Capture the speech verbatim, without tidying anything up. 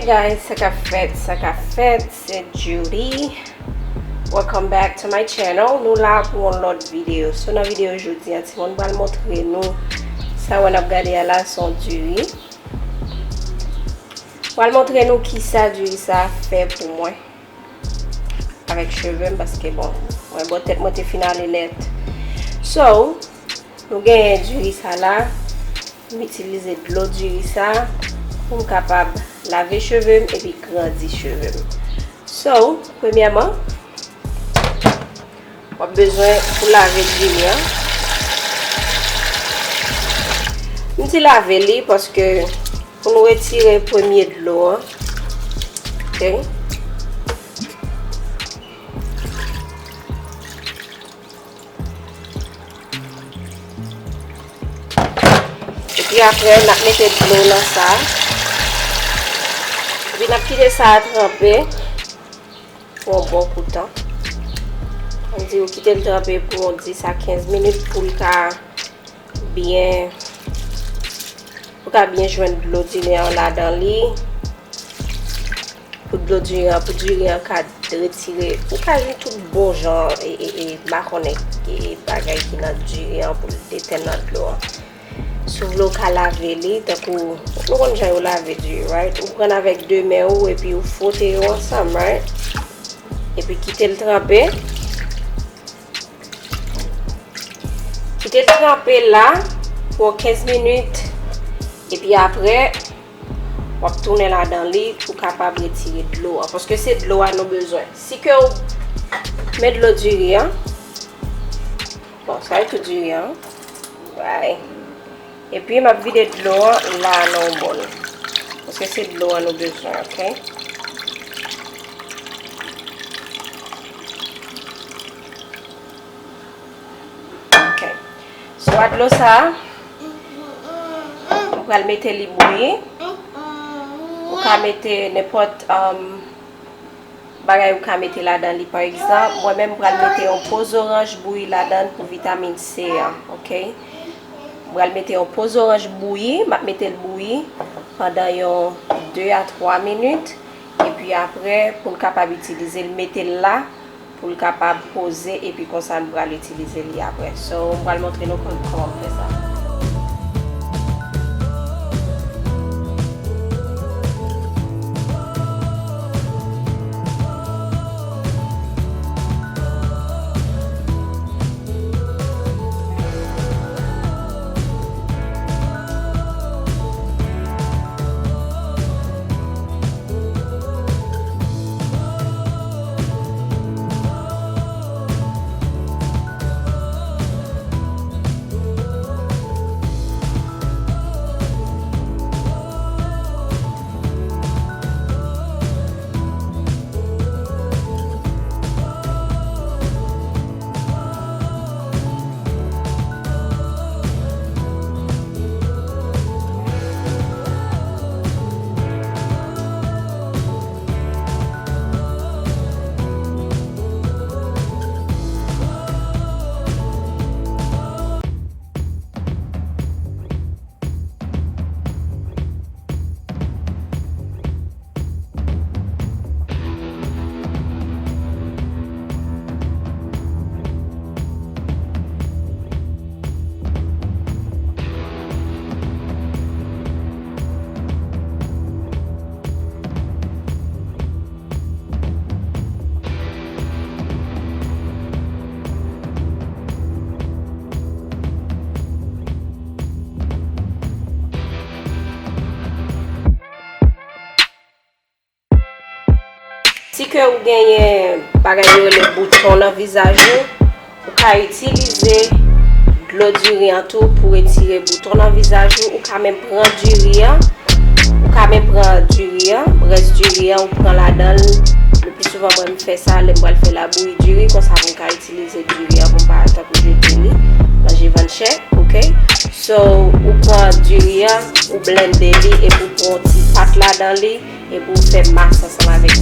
Guys, sa k ap fèt, sa k ap fèt, se Judy. Welcome back to my channel. Nou la pou yon lòt videyo. So, nan videyo jodi a, timoun, m pral montre nou sa w wè n ap gade a la, se yon diri. M pral montre nou kisa diri sa fè pou mwen avèk cheve m, paske, bon, mwen bò tèt mwen te fin ale nèt. So, nou genyen diri sa la. M itilize dlo diri sa pou m kapab lave cheve m epi grandi cheve m. So, premyèman, w ap bezwen pou lave diri an. M di lave li paske pou nou retire premye dlo an. Ok? Epi apre, n ap mete dlo nan sa. Epi n ap kite sa a tranpe pou yon bon kou tan. Ann di ou kite l tranpe pou yon dis a kenz minit pou l ka byen, pou l ka byen jwenn dlo diri an ladan li. Pou dlo diri an, pou diri an ka retire, ou ka jwenn tout bon jan, e, e, e, m pa konnen, e, bagay ki nan diri an pou l detenn nan dlo an. Si w vle, ou ka lave li, tankou, nou konn jan yo lave diri, right? Ou pran avèk de men ou, epi ou fwote yo ansanm, right? Epi kite l tranpe. Kite l tranpe la pou kenz minit. Epi apre, w ap tounen ladan li pou kapab retire dlo a. Paske se dlo a nou bezwen. Si ke w met dlo diri an, bon, sa e tout diri an. Bay. Epi m ap vide dlo an la nan yon bòl. Paske se dlo an nou bezwen, ok? Ok. So, a dlo sa a, ou pral mete li bouyi. Ou ka mete nenpòt, um, bagay ou ka mete ladan li. Pa egzanp, mwen menm, m pral mete yon po zoranj bouyi ladan pou vitamin C an, ok? M pral mete yon po zoranj bouyi, m ap mete l bouyi pandan yon de a twa minit, epi apre, pou n kapab itilize l, mete l la, pou l kapab poze, epi konsa, n pral itilize li apre. So, m pral montre nou kòman, kòman m fè sa. Si ke ou genyen bagay yo rele bouton nan vizaj ou, ou ka itilize dlo diri an tou pou retire bouton nan vizaj ou. Ou ka menm pran diri an, ou ka menm pran diri an, rès diri an, ou pran ladan l. Le pli souvan, mwen, m fè sa lè m pral fè labouyi diri, konsa pou m ka itilize diri an pou m pa tankou jete li, manje vann chè, ok? So, ou pran diri an, ou blende li, epi ou pran yon ti pat ladan li, epi ou fè mas ansanm avèk